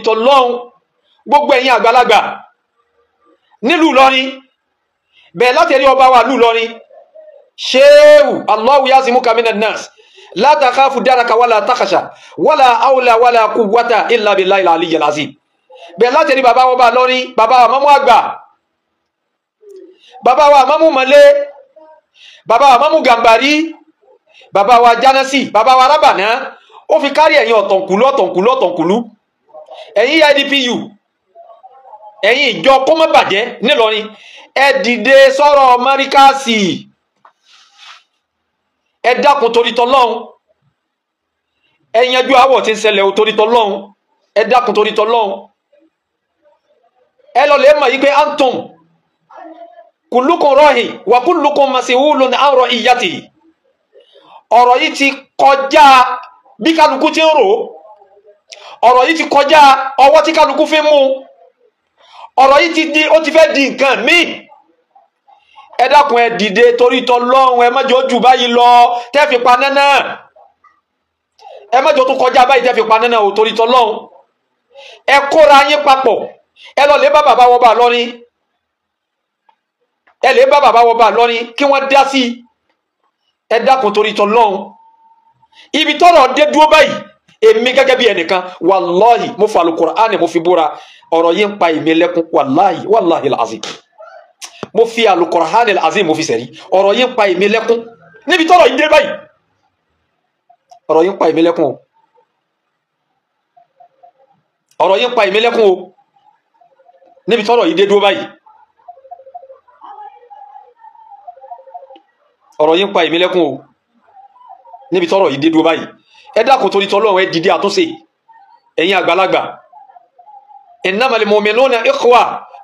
tọlọ́hun, gbogbo ẹ̀yin àgbàlagbà nílùú Ìlọrin, bẹ́ẹ̀ láti rí ọba wa lù Ìlọrin, ṣéwù Allahu yasimuka minan nas, la takhafu daraka wala takhsha wala hawla wala quwwata illa billahil aliyyil azim. Bẹ́ẹ̀ láti rí bàbá ọba Ìlọrin, bàbá wa mọ́mú àgbà, bàbá wa mọ́mú mọ́lé, bàbá wa mọ́mú gàmbàrí, bàbá wa jánásì, bàbá wa rábàná, ó fi kárí ẹ̀yin ọ̀tọ̀nkùlú ọ̀tọ̀nkùlú ọ̀tọ̀nkùlú, ẹ̀yin IDPU, ẹ̀yin ìjọ kó má bàjẹ́ nílọrin, ẹ dìde sọ̀rọ̀ Mọ́ríkàsì, ẹ dákun torí tọlọ́hun, ẹ yanjú aáwọ̀ tí ń ṣẹlẹ̀ o torí tọlọ́hun, ẹ dákun torí tọlọ́hun. Ẹ lọ lè mọ̀ yí pé antum kullukum rahin wa kullukum mas'ulun an ra'iyatihi. Ọ̀rọ̀ yìí ti kọjá bí kálukú ti ń rò, ọ̀rọ̀ yìí ti kọjá ọwọ́ tí kálukú fi ń mú, ọ̀rọ̀ yìí ti di, ó ti fẹ́ di nǹkan míì. Ẹ dákun, ẹ dìde torí tọlọ́hun, ẹ má jẹ́ ó jù báyìí lọ tẹ́ fi pa náná, ẹ má jẹ́ ó tún kọjá báyìí tẹ́ fi pa náná o torí tọlọ́hun. Ẹ kóra yín papọ̀, ẹ lọ lè bá bàbá wọn bá lọ́rin, ẹ lè bá bàbá wọn bá lọ́rin kí wọ́n dá sí i. Ẹ dákun torí tọlọ́hun, ibi tọ́rọ̀ dé dúró báyìí, èmi gẹ́gẹ́ bí ẹnìkan, wàláhì mo fa alukur'ani mo fi búra, ọ̀rọ̀ yìí ń pa èmi lẹ́kún, wàláhì wàláhì làzim, mo fi alukur'ani làzim mo fi sẹ̀rí, ọ̀rọ̀ yìí ń pa èmi lẹ́kún níbi tọ́rọ̀ yìí dé báyìí, ọ̀rọ̀ yìí ń pa èmi lẹ́kún o, ọ̀rọ̀ yìí ń pa èmi lẹ́kún o níbi tọ́rọ̀ yìí dé dúró báyìí, ọ̀rọ̀ yìí ń pa èmi lẹ́kún o níbi tọ́rọ̀ yìí dé dúró báyìí. Ẹ dákun torí tọlọ́run, ẹ dìde àtúnṣe ẹ̀yin àgbàlagbà. Innamal mu'minuna ikhwa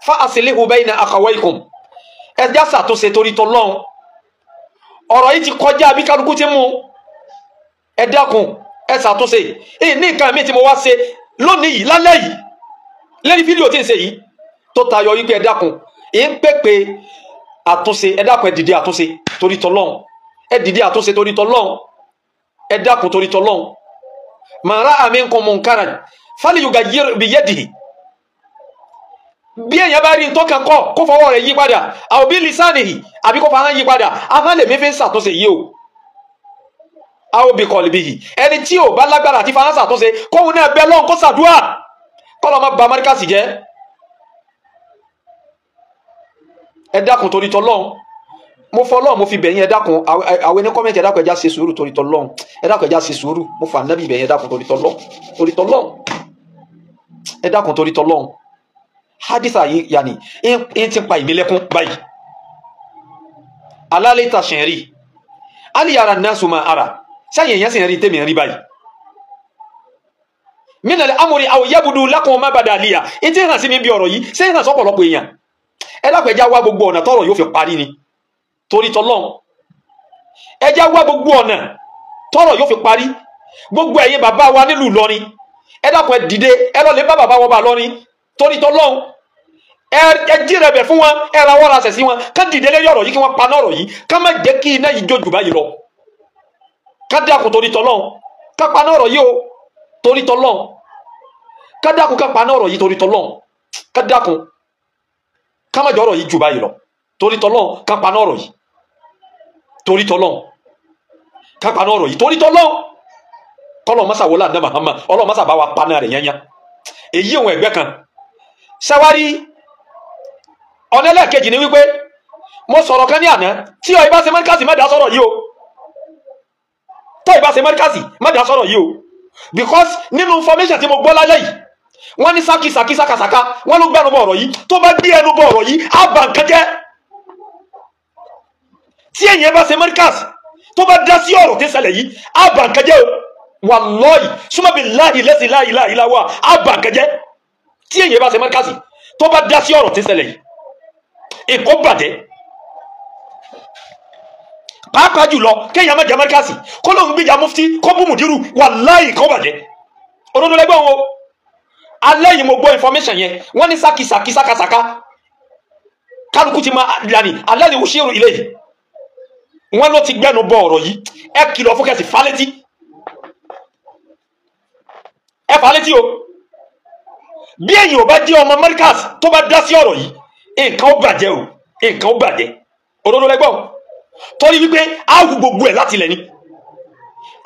fa aslihu bayna akhawaykum. Ẹ já ṣàtúnṣe torí tọlọ́run, ọ̀rọ̀ yìí ti kọjá bí kálukú ti mú. Ẹ dákun, ẹ ṣàtúnṣe. Èyí ní nǹkan mi tí mo wá ṣe lónìí yìí, lálẹ́ yìí, lórí fídíò tí ń ṣe yìí tó tayọ wípé ẹ dákun, ẹ ń pèpè àtúnṣe, ẹ dákun, ẹ dìde àtúnṣe torí tọlọ́run, ẹ dìde àtúnṣe torí tọlọ́run, ẹ dákun torí tọlọ́hun. Man ra'a minkum munkaran falyughayyir biyadihi. Bí èèyàn bá rí n tó kàn kọ́, kó fọwọ́ rẹ̀ yí padà, aw bilisanihi, àbí kó fahán yí padà. Ahọ́n lèmi fi ń ṣàtúnṣe yìí o, aw biqalbihi. Ẹni tí ò bá lágbára àti fahán ṣàtúnṣe, kóhun náà bẹ́ lọ́hùn kó ṣàdúrà kọ́lọ́ má ba Mọ́ríkàsì jẹ́. Ẹ dákun torí tọlọ́hun, mo fọlọ́ mo fi bẹ̀yìn, ẹ dákun, àwọn ẹni kọ́mẹ́ntì, ẹ dákun, ẹ já ṣe sùúrù torí tọlọ́hun, ẹ dákun, ẹ já ṣe sùúrù, mo fà nábì bẹ̀yìn, ẹ dákun torí tọlọ́hun, torí tọlọ́hun, ẹ dákun torí tọlọ́hun. Hadisa yìí yàní ń ti pa ìmí lẹ́kún báyìí. Alálẹ́ ta ṣẹ̀ rí aliyara nasu ma ara sẹ́yìn èèyàn sì ń rí tèmi ń rí báyìí. Minal amri aw yabudu lakum ma bada liya. Ń ti hàn sí mi bí ọ̀rọ̀ yìí ṣé ń hàn sọ́pọ̀lọpọ̀ èèyàn. Ẹ dákun, ẹ já wá gbogbo ọ̀nà tọ́rọ̀ yóò fi parí ni torí tọlọ́hun. Ẹ já wá gbogbo ọ̀nà tọ́rọ̀ yóò fi parí. Gbogbo ẹ̀yin bàbá wa nílùú Ìlọrin, ẹ dákun, ẹ dìde, ẹ lọ lè bá bàbá wọn bá lọrin torí tọlọ́hun. Ẹ jírẹ̀bẹ̀ fún wọn, ẹ ra wọ́n rasẹ̀ sí wọn, ká dìde lórí ọ̀rọ̀ yìí, kí wọ́n paná ọ̀rọ̀ yìí, ká má jẹ́ kí iná yìí jó jù báyìí lọ. Ká dákun torí tọlọ́hun, ká paná ọ̀rọ̀ yìí o torí tọlọ́hun. Ká dákun, ká paná ọ̀rọ̀ yìí torí tọlọ́hun. Ká dákun, ká má jẹ́ ọ̀rọ̀ yìí jù báyìí lọ torí tọlọ́hun. Ká paná ọ̀rọ̀ yìí torí tọlọ́hun, ká paná ọ̀rọ̀ yìí torí tọlọ́hun. Kọlọ masa wọlé àná Muhammad, ọlọ masa bá wa paná rẹ̀ yányá. Èyí òun ẹgbẹ́ kan ṣẹwárí. Ọ̀nà ẹlẹ́ẹ̀kejì ni wípé mo sọ̀rọ̀ kan ní àná tí ọ ibà ṣe Mọ́ríkàsì má dá sọ̀rọ̀ yìí o, tó ibà ṣe Mọ́ríkàsì má dá sọ̀rọ̀ yìí o, because nínú information tí mo gbọ́ lálẹ́ yìí, wọ́n ní sákì sákì sákàsáká, wọ́n ló gbẹ́nu bọ̀ ọ̀rọ̀ yìí. Tó bá gbé ẹnu bọ̀ ọ̀rọ̀ yìí, á bà nǹkan jẹ́. Tí èèyàn bá ṣe Mọ́ríkàsì tó bá dá sí ọ̀rọ̀ tí ń ṣẹlẹ̀ yìí, á bà nǹkan jẹ́ o. Wallahi summa billahi lẹ́sìn la ilaha illa huwa, á bà nǹkan jẹ́. Tí èèyàn bá ṣe Mọ́ríkàsì tó bá dá sí ọ̀rọ̀ tí ń ṣẹlẹ̀ yìí, èkó bàjẹ́. Pàápàá jùlọ kéèyàn má jẹ Mọ́ríkàsì kó lóun gbìjà mufti kó bú mùdírù, wallahi kó bàjẹ́. Òdodo lẹ́gbọ̀n o. Alẹ́ yìí mo gbọ́ information yẹn, wọ́n ní sákì sákì sákàsáká, kálukú ti máa yàní alẹ́ ni òṣèré ilé yìí, wọ́n ló ti gbẹ́nu bọ ọ̀rọ̀ yìí. Ẹ kìlọ̀ fún kẹsì fálétí, ẹ fálétí o. Bí ẹ̀yin ò bá jẹ́ ọmọ Markaz tó bá dá sí ọ̀rọ̀ yìí, nǹkan ó bàjẹ́ o, nǹkan ó bàjẹ́. Òdodo lẹ́gbọ́n, torí wípé á wù gbogbo ẹ̀ láti ilẹ̀ ni.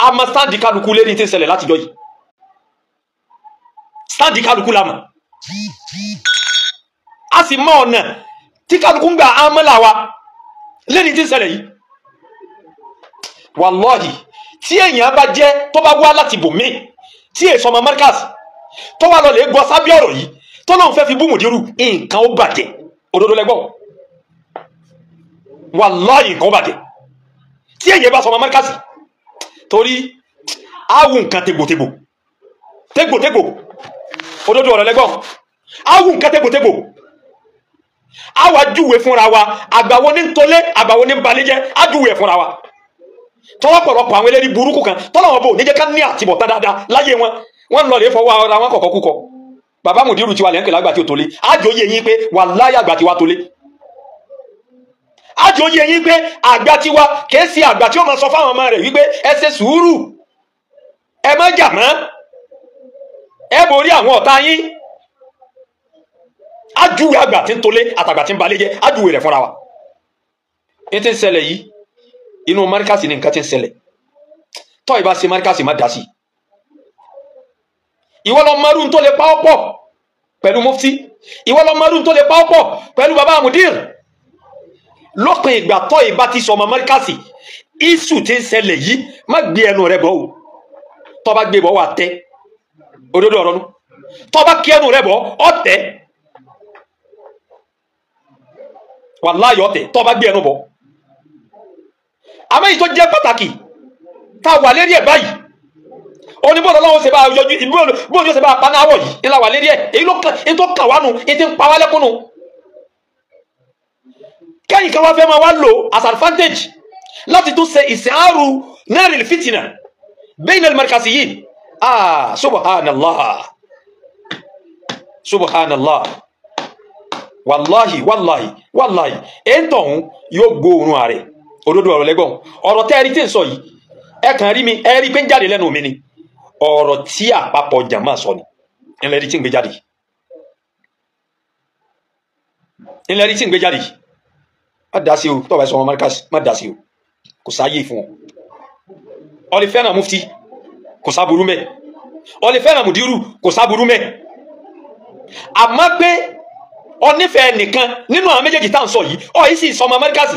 A mọ sáǹdì kálukú lérí tí ń ṣẹlẹ̀ látijọ́ yìí, sáǹdì kálukú la mọ̀, a sì mọ ọ̀nà tí kálukú ń gbà ámọ́là wa lérí tí ń ṣẹlẹ̀ yìí. Wàlọ́hì, tí èèyàn bá jẹ́ tó bá wá láti bòmí tí èso ọmọ Markaz tó wà lọ lè gbọ́ sábẹ́ ọ̀rọ̀ yìí tó lóun fẹ́ fi bú mùdírù, nǹkan ó bàjẹ́. Òdodo lẹ́gbọ́n, wàláhì nǹkan ó bàjẹ́ tí èèyàn bá sọ ọmọ Markaz, torí áwù nǹkan tegbòtegbò tegbòtegbò. Òdodo ọ̀rọ̀ lẹ́gbọ́n, áwù nǹkan tegbòtegbò. Àwa júwe fúnra wa àgbàwo ní ntọ́lé, àgbàwo ní balẹ̀jẹ́, ájúwe fúnra wa. Tọ́lọ́pọ̀lọpọ̀ àwọn eléyìí burúkú kan tọ́lọ́wọ́n bò níjẹ́ ká ní àtibọ̀tán dáadáa láyé wọn, wọ́n lọ lè fọwọ́ ara wọn kọ̀kọ́ kúkọ. Bàbá mùdírù tiwa lẹ́ńkẹ̀ lágbà tí ó tolé, ájò yé yín pé wàláhì àgbà tiwa tolé. Ájò yé yín pé àgbà tiwa kìí ṣe àgbà tí ó máa sọ fáwọn ọmọ rẹ̀ wípé ẹ ṣe sùúrù, ẹ má jà mọ́, ẹ borí àwọn ọ̀tá yín. Ájúwe àgbà tí ń tolé àtàgbà tí ń balẹ̀ jẹ́, ájúwe rẹ̀ fúnra wa. Ní ti ń ṣẹlẹ̀ yìí, inú Markaz ni nǹkan ti ń ṣẹlẹ̀. Tọ́ ìbá ṣe Markaz má dá sí. Ìwọ lọ mọ́rún tó lè pa ọ́ pọ̀ pẹ̀lú mufti, ìwọ lọ mọ́rún tó lè pa ọ́ pọ̀ pẹ̀lú bàbá mudir. Lópin ìgbà tọ́ ìbá ti sọmọ Markaz, iṣu ti ń ṣẹlẹ̀ yìí, má gbé ẹnu rẹ bọ̀ o. Tọ́ bá gbé bọ̀ wà tẹ́, òdodo ọ̀rọ̀ nu. Tọ́ bá kí ẹnu rẹ bọ̀ ọ́ tẹ́, wàláhì ọ́ tẹ́, tọ́ bá gbé ẹnu bọ̀. Àmọ́ èyí tó jẹ́ pàtàkì tá a wà lérí ẹ̀ báyìí, oníbọ̀dọ̀ lọ́wọ́ ṣe bá yọjú, bóun yóò ṣe bá paná àwọ̀ yìí ńlá wà lérí ẹ̀. Èyí ló kàn, èyí tó kàn wá nu, èyí tí ń pa wá lẹ́kùn nu. Kẹ́yìn kan wá fẹ́ máa wá lò as advantage láti tún ṣe ìsìnàrú náírà fìtìnà bayna al-markaziyyin. Ah, subhanallah, subhanallah, wàláhì wàláhì wàláhì, èyí tọ̀hún yóò gbóòórùn ààrẹ. Òdodo ọ̀rọ̀ lẹ́gbọ̀n, ọ̀rọ̀ tẹ́ ẹ rí tí ń sọ yìí, ẹ kàn rí mi, ẹ rí pé ń jáde lẹ́nu mi ni. Ọ̀rọ̀ tí àpapọ̀ jàmá sọ ni ńlẹ̀ rí tí ń gbé jáde, ńlẹ̀ rí tí ń gbé jáde. Má dá sí o, tó bá sọ ọmọ Markaz, má dá sí o, kò sáyé fún ọ. Ó lè fẹ́ràn mufti, kò sáburú mẹ́. Ó lè fẹ́ràn mùdírù, kò sáburú mẹ́. Àmọ́ pé onífẹ̀ẹ́ nìkan nínú àwọn méjèèjì tá à ń sọ yìí, ọ yìí sì sọmọ Markaz,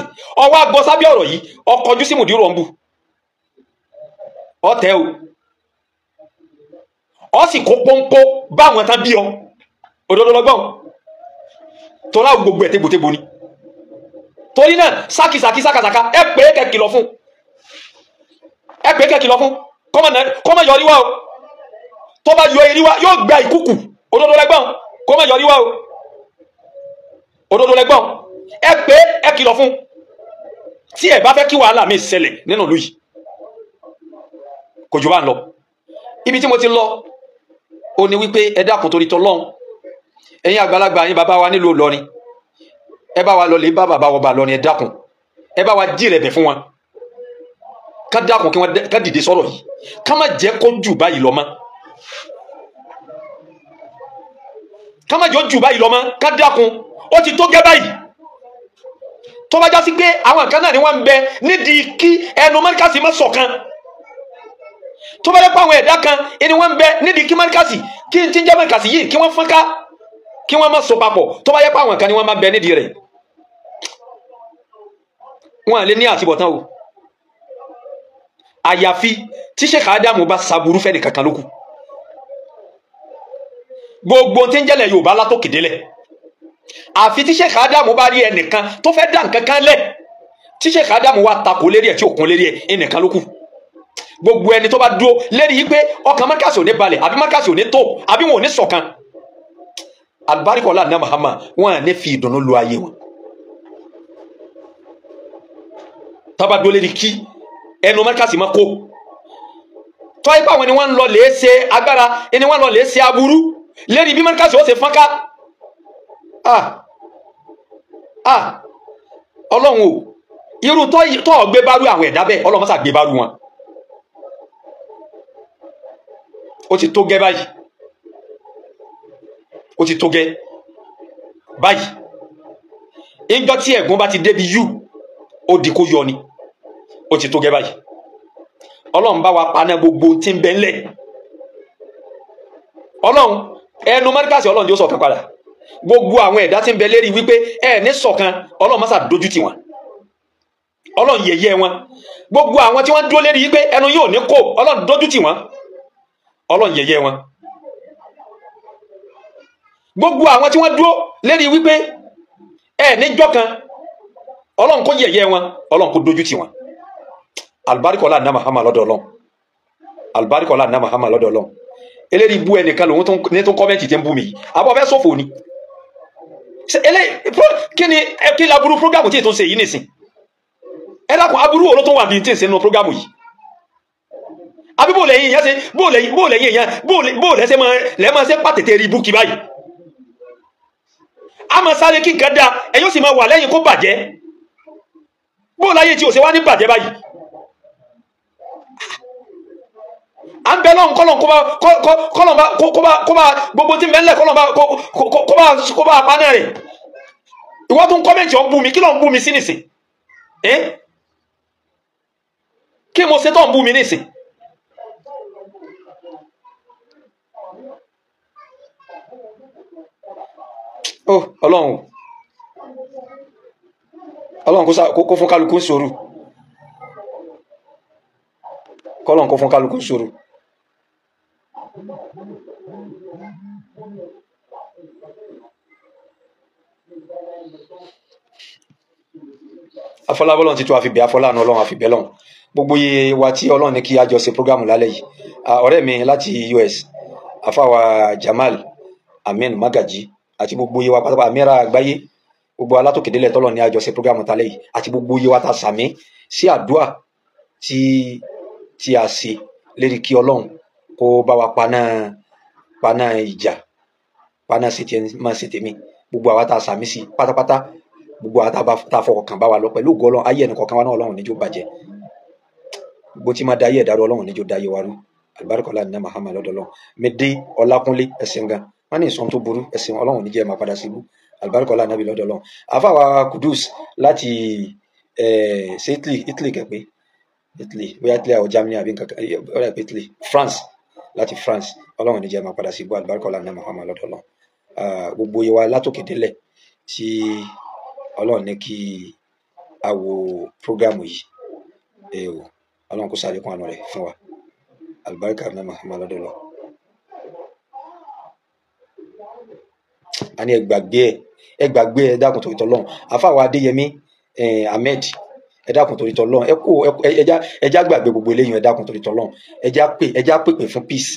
ọwọ́ agbọ́ sábẹ́ ọ̀rọ̀ yìí, ọkọjú sí mùdírù ọ̀nbù, ọ̀tẹ̀ o, ọ sì kó pọ́npọ́ báwọn tán bí ọ. Òdodo lọ́gbọ́n, tọ́lá gbogbo ẹ̀ tégbòtégbò ni. Torí náà sákìsàkì sákàsàkà, ẹ pè é kẹ́ kìlọ̀ fún, ẹ pè é kẹ́ kìlọ̀ fún, kọ́mọ yọrí wá o. Tó bá yọ erí wá yóò gba ìkúkù. Òdodo lẹ́gbọ́n, kọ́mọ yọrí wá o. Òdodo lẹ́gbọ́n, ẹ pè é kìlọ̀ fún. Tí ẹ bá fẹ́ kí wàhálà mi ṣẹlẹ̀ nínú ìlú yìí, kò jù bá ń lọ. Ibi tí mo ti lọ ó ní wípé ẹ dákun torí tọlọ́hun, ẹ̀yin àgbàlagbà, yín bàbá wa nílùú Ìlọrin, ẹ bá wa lọ lè bá bàbá wa lọ ní, ẹ dákun, ẹ bá wa jí rẹ̀bẹ̀ fún wọn, ká dákun kí wọ́n ká dìde sọ̀rọ̀ yìí, ká má jẹ́ kó jù báyìí lọ mọ́, ká má jẹ́ ó jù báyìí lọ mọ́, ká dákun, ó ti tó gẹ́ báyìí. Tó bá já sí pé àwọn kan náà ni wọ́n ń bẹ nídìí kí ẹnu Markaz má ṣọ̀kan, tó bá yẹ pé àwọn ẹ̀dá kan ni wọ́n ń bẹ nídìí kí Markaz, kí n ti ń jẹ́ Markaz yìí, kí wọ́n fọ́nká, kí wọ́n má so papọ̀, tó bá yẹ pé àwọn kan ni wọ́n máa bẹ nídìí rẹ̀, wọ́n lè ní àtibọ̀tán o. Àyàfi tí Sheikh Adamu bá saburú fẹ́ nìkankan lókù. Gbogbo tí ń jẹ́lẹ̀ Yorùbá látòkè délẹ̀, àfi tí Sheikh Adamu bá rí ẹnìkan tó fẹ́ dá nǹkan kan lẹ̀, tí Sheikh Adamu wá takò lérí ẹ̀ tí ò kún lérí ẹ̀, ẹnìkan lókù. Gbogbo ẹni tó bá dúró lérí yìí pé ọkàn Markaz ò ní balẹ̀, àbí Markaz ò ní tó, àbí wọn ò ní ṣọ̀kan, alibarika ọlá ní Muhammad, wọn à ní fi ìdùnnú lu ayé wọn. Tábà dúró lérí kí ẹnu Markaz má kó, tọ́ ipá wọn ni wọ́n ń lọ lè ṣe agbára, ẹni wọ́n lọ lè ṣe aburú lérí bí Markaz ó ṣe fọ́nká. Ọlọ́run o, irú tọ́ gbé bárú àwọn ẹ̀dá bẹ́ẹ̀, Ọlọ́run má ṣe gbé bárú wọn. Ó ti tó gẹ́ báyìí, Ó ti tó gẹ́ báyìí. Ìjọ tí ẹ̀gún bá ti débi yú, ó di kó yọ ni. Ó ti tó gẹ́ báyìí. Ọlọ́run bá wa paná gbogbo tí ń bẹ ńlẹ̀. Ọlọ́run ẹnu mọ́ríkàsì Ọlọ́run yóò ṣọ̀kan padà. Gbogbo àwọn ẹ̀dá tí ń bẹ lérí wípé ẹ ní ṣọ̀kan, Ọlọ́run má ṣà dojú tì wọ́n. Ọlọ́run yẹ̀yẹ́ wọn. Gbogbo àwọn tí wọ́n dúró lérí wípé ẹnu yóò ní kó, Ọlọ́run dojú tì wọ́n. Ọlọ́run yẹ̀yẹ́ wọn. Gbogbo àwọn tí wọ́n dúró lérí wípé ẹ ní jọ́kan, Ọlọ́run kó yẹ̀yẹ́ wọn, Ọlọ́run kó dojú tì wọ́n. Alibarikola na Mahama lọ́dọ̀ Ọlọ́run. Alibarikola na Mahama lọ́dọ̀ Ọlọ́run. Eléyìí bú ẹnìkan lòun ní tó kọ́mẹ́ǹtì tí ń bú mi yìí. Àbọ̀ fẹ́ sọ̀fò ni. Kí ni kí laburú prógámù tí ètò ń ṣe yìí nìsín? Ẹ dákun, aburú wo ló tún wà bí tí ń ṣe nínú prógámù yìí? Àbí bó lẹ́yìn ìyẹn ṣe bó lẹ́yìn ìyẹn bó lẹ́sẹ̀ máa lẹ́ máa ṣe pàtẹ́tẹ́ rí búkì báyìí? A máa sáré kí nǹkan dáa, ẹ yóò sì máa wà lẹ́yìn kó bàjẹ́. Bó láyé tí ò ṣe wá ní bàjẹ́ báyìí? À ń bẹ lọ́hùn kọ́lọ́n kó bá gbogbo tí ń bẹ ńlẹ̀ kọ́lọ́n bá kó bá paná rẹ̀. Ìwọ tún kọ́mẹ̀ntì ọ̀ ń bú mi, kí ló ń bú mi sí nìsín? Kí mo ṣe tó ń bú mi nìsín? Ó Ọlọ́run, Ọlọ́run kó fún kálukú sùúrù. Kọ́lọ́run kó fún kálukú sùúrù. Afọlábọ́lọ́n ti tó àfibẹ́ afọláàánú Ọlọ́run àfibẹ́ lọ́hùn. Gbogbo iye wa tí Ọlọ́run ní kí a jọ ṣe prógámù lálẹ́ yìí. Ọ̀rẹ́ mi láti US, àfàwà Jamal Amin Magaji, àti gbogbo iye wa pátápátá àmìrà àgbáyé, gbogbo alátòkèdélẹ̀ tọ́lọ̀ ní a jọ ṣe prógámù tálẹ́ yìí, àti gbogbo iye wa ta sàmí sí àdúà tí a ṣe lérí kí Ọlọ́run kó bá wa paná ìjà, paná ṣe tiẹ̀ máa ṣe tèmi. Gbogbo àwa ta sàmí sí pátápátá, gbogbo àwa tá a fọkàn kàn bá wa lọ pẹ̀lú ògo Ọlọ́run, ayé ẹnì kọ̀ọ̀kan wa náà Ọlọ́run níjó bàjẹ́. Gbogbo tí máa da ayé ẹ̀dá rú, Ọlọ́run níjó da ayé wa rú. Alibarikola ní Mahama lọ́dọ̀ Ọlọ́run. Mèdè Ọlákúnlé ẹ̀sìn gan. Wọ́n ní ìsọ̀n tó burú ẹ̀sìn Ọlọ́run níjẹ́ máa padà síbú. Alibarikola nàbí lọ́dọ̀ Ọlọ́run. Àfàwà Kudus láti ṣe Italy kẹ̀pẹ́. Italy, bóyá Italy àwọn Germany àbí nǹkan kan, ọ̀rẹ́ pé Italy, France, láti France, Ọlọ́run níjẹ́ máa padà síbú. Alibarikola ní Mahama lọ́dọ̀ Ọlọ́run. Gbogbo iye wa látòkè délẹ̀ tí Ọlọ́run ní kí a wo prógámù yìí, Ọlọ́run kó ṣàlékún àánú rẹ̀ fún wa. Alibarika ní Mahama lọ́dọ̀ Ọlọ́run. A ní ẹ gbàgbé ẹ dákun torí t'Ọlọ́run. Àfàwà Adéyẹmí Ahmed, ẹ dákun torí t'Ọlọ́run. Ẹ kó ẹjá gbàgbé gbogbo eléyìí, ẹ dákun torí t'Ọlọ́run. Ẹjá pèpè fún peace.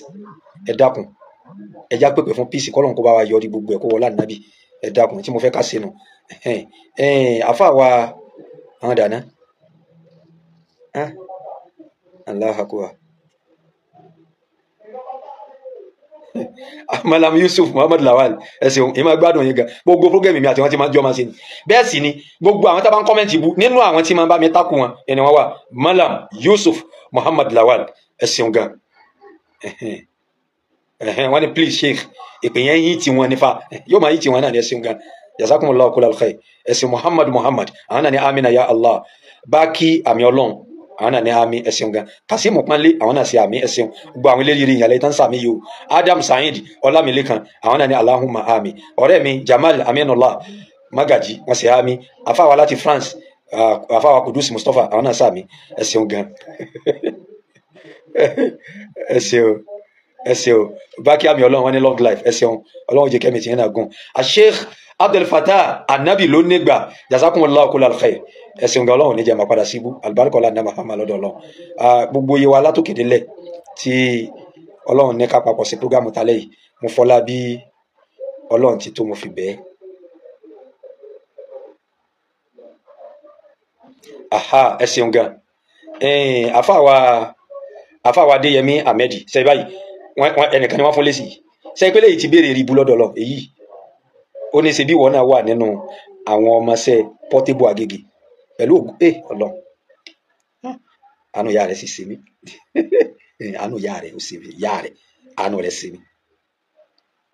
Ẹ dákun, ẹjá pèpè fún peace, k'Ọlọ́run kó bá wa yọrí gbogbo ẹ kó wọlé ànábì. Ẹ dákun tí mo fẹ́ ká sínú. Àfàwà àwọn dáná. Allahu Akbar. Malam Yusuf Muhammad Lawal, ẹ ṣeun, èmi máa gbádùn yín gan. Gbogbo program mi àti wọn ti máa jọ máa ṣe ni. Bẹ́ẹ̀ sì ni gbogbo àwọn tá bá ń kọ́mẹ́ǹtì bú nínú àwọn tí máa ń bá mi tákù wọn ẹni wọn wà. Malam Yusuf Muhammad Lawal, ẹ ṣeun gan. Wọ́n ní please Sheikh, ìpè yẹn yín tí wọn nífa yóò máa yí tí wọn náà ní, ẹ ṣeun gan. Jazakumullahu kullal khair. Ẹ ṣeun. Muhammad Muhammad, àwọn náà ní amina ya Allah. Bákí àmì Ọlọ́run, àwọn náà ní àmì, ẹ ṣeun gan. Kasimu Panlé, àwọn náà ṣe àmì, ẹ ṣeun. Gbogbo àwọn eléyìí ìyàlẹ́ tán sàmì yìí o. Adam Saheed Ọlámilékan, àwọn náà ní Allahumma àmì. Ọ̀rẹ́ mi Jamal Aminullah Magaji, wọ́n ṣe àmì. Àfáwa láti France, àfáwa Kudus Mustapha, àwọn náà sàmì, ẹ ṣeun gan. Ẹ ṣeun, ẹ ṣeun. Bákí àmì Ọlọ́run, wọn ní long life, ẹ ṣeun. Ọlọ́run jẹ́ kẹ́mi tìyẹn náà gùn. Sheikh Abdul Fattah Anabi ló nígbà, jazakumullahu kullal khair. Ẹ ṣeun gan, Ọlọ́run níjẹ́ máa padà síbú. Alibarikola ní Mahama lọ́dọ̀ Ọlọ́run. Gbogbo iye wa látòkè délẹ̀ tí Ọlọ́run ní ká papọ̀ sí prógámù tálẹ̀ yìí, mo fọlá bí Ọlọ́run ti tó mo fi bẹ́ẹ̀. Aha, ẹ ṣeun gan. Àfàwà Adéyẹmí Ahmed, ṣe báyìí ẹnìkan ni wọ́n fún lésì. Ṣe pé léyìí ti béèrè rí ibú lọ́dọ̀ Ọlọ́run èyí. Ó ní ṣe bí ìwọ náà wà nínú àwọn ọmọọṣẹ́ Portable Agége pẹ̀lú ògùn Ọlọ́run. Àánú ìyá rẹ̀ sì ṣe mí. Àánú ìyá rẹ̀ ó ṣe mí. Ìyá rẹ̀, àánú rẹ̀ ṣe mí.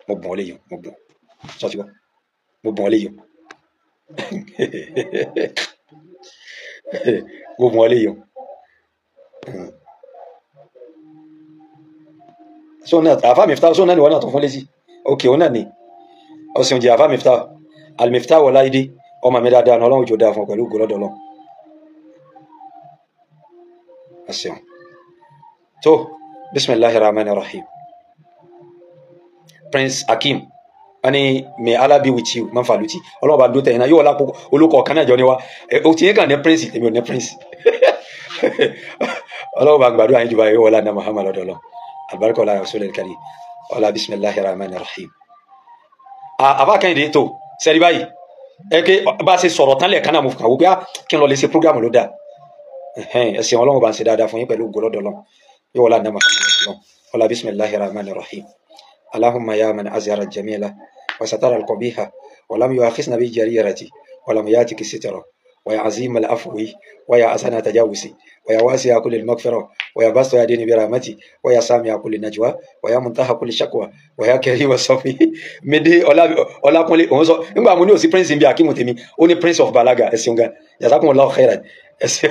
Mo bùn ọ́ léyìn, mo bùn. Sọ ti wá mo bùn ọ léyìí o. Mo bùn ọ léyìí o. So náà àfa Miftah so náà ni wọn náà tó fún létí. Ok, òun náà ni ọsìn òjì àfa Miftah Al-Miftah Ọláìdé ọmọ mi dáadáa ní Ọlọ́run jò dáa fún ọ pẹ̀lú ògo lọ́dọ̀ Ọlọ́run. Ọsìn tó bisimilahi rahman rahim. Prince Akeem wọ́n may Allah be with you manfaluti Ọlọ́run bá dó tẹ̀yìn náà yóò wọlé olùkọ́ kan náà jọ ni wa o ti yẹn kàn ní prince tèmi ò ní prince. Ọlọ́run bá gbàdúrà yín jù báyìí yóò wọlé àná Muhammad lọ́dọ̀ Ọlọ́run albarka ọlá rasulil karim ọlá bisimilahi rahman rahim. Àfa Kẹ́hìndé tó sẹ́rí báyìí ẹ ké bá a ṣe sọ̀rọ̀ tán lẹ́ẹ̀kan náà mo kàn wó pé kí n lọ lè ṣe program ló dáa. Ẹ̀sìn Ọlọ́run bá ń ṣe dáadáa fún yín pẹ̀lú ògo lọ́dọ̀ Ọlọ́run yóò wọlé àná Muhammad lọ́dọ̀ Ọlọ́run ọlá bisimilahi rahman rahim. Allahumma ya man azhara jamila wa satara al-qabiha wa lam yu'akhizna bi jarirati wa lam yatiki sitra wa ya azim al-afwi wa ya asana tajawuzi wa ya wasi'a kulli al-maghfira wa ya basta yadini bi rahmati wa ya sami'a kulli najwa wa ya muntaha kulli shakwa wa ya karim as-safi. Mede Ọlákúnlé òun sọ nígbà mo ní òsì prince bí Akeem tèmi ó ní prince of Balaga. Ẹ̀sìn gan jazakumullahu khairan. Ẹ̀sìn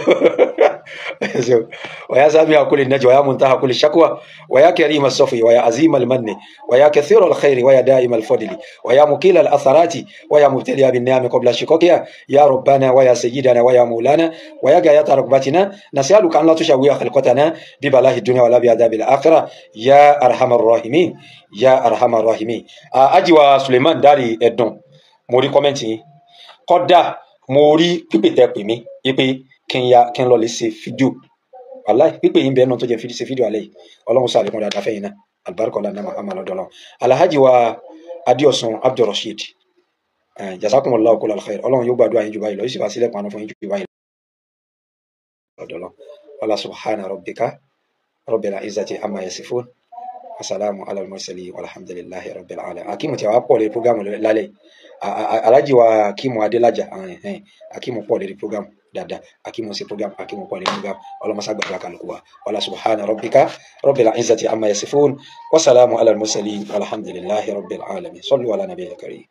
wa ya sami'a kulli najwa wa ya muntaha kulli shakwa wa ya karim as-safi wa ya azim al-manni wa ya kathir al-khairi wa ya da'im al-fadli wa ya mukil al-atharati wa ya mubtali'a bin-ni'ami qabla shiqaqiha ya rabbana wa ya sayyidana wa ya maulana wa ya gayata rukbatina nas'aluka an la tushawiha khalqatana bi balahi dunya wa la bi adhabil akhirah ya arhamar rahimin ya arhamar rahimin. Ajiwa Suleiman Dari Ẹ̀dùn mo rí kọ́mẹ́ǹtì yín kódà mo rí pípè tẹ́ pè mí pé kí n ya kí n lọ lè ṣe fídíò wàláì pípè yín bẹ́ẹ̀ náà tó jẹ́ ṣe fídíò alẹ́ yìí Ọlọ́run sọ àlékún dáadáa fẹ́yìn náà alibarika ọlá nàmà àmà lọ́dọ̀ Ọlọ́run. Alhaji wa Adéọ̀sùn Abdulrasheed jazakumullahu kullal khair Ọlọ́run yóò gbàdúrà yín jù báyìí lọ yóò sì bá sílẹ̀ pàánù fún yín jù báyìí lọ́dọ̀ Ọlọ́run. Wala subhana rabbika rabbil izzati amma yasifun wasalaamu ala al-mursalin walhamdulillahi rabbil alamin. Akeem tí a wá pọ̀ lórí programu lálẹ́ Alhaji wa Akeem Adélájà Akeem pọ̀ lórí programu dáadáa Akeem ṣe program Akeem pọ̀ lórí program ọlọ́mọṣá gbàgbà kálukú wa. Wala subhana rabbika rabbil izzati amma yasifun wasalaamu ala al-mursalin walhamdulillahi rabbil alamin. Sallu ala nabiyil karim.